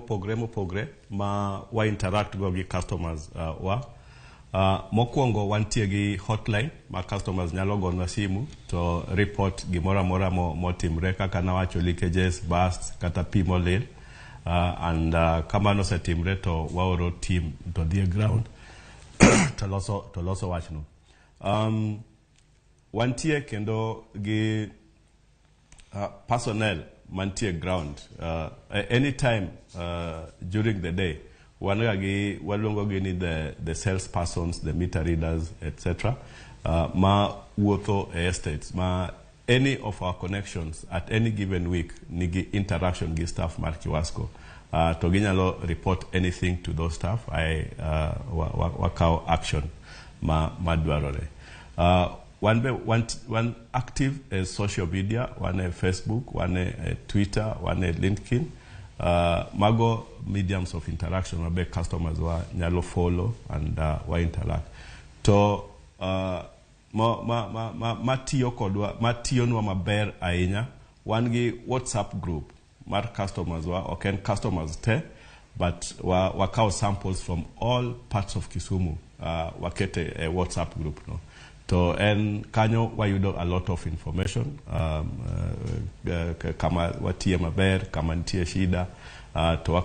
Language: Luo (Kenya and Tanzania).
mopogre mopogre ma wa interact go gi customers wa. Mokwongo wantie gi hotline ma customers nyalo gonwa simu to report gimoro amora motimre kaka nawacho, leakages, bursts kata pi molil, and kamano osetimre to waoro team to dhi e ground to loso wachno. Wantie kendo gi personnel mantie ground anytime during the day. Wan ga gi waluongo gi ni the sales persons, the meter readers, etc., ma wuotho e estates ma any of our connections at any given week nigi interaction gi staff mar Kiwasco, to ginyalo report anything to those staff. I wakawo action ma madwarore. Wan be wan active e social media, wan e Facebook, wan e Twitter, wan e LinkedIn. Mago mediums of interaction mabe customers wa nyalo follow and wa interact to ma tiyo kodwa, ma tiyonwa maber ahinya. Wan gi WhatsApp group mar customers wa. Ok en customers te, but wakawo samples from all parts of Kisumu, wakete e WhatsApp group no, to en kanyo wayudo a lot of information, kama watiye maber, kama nitie shida, to wakawo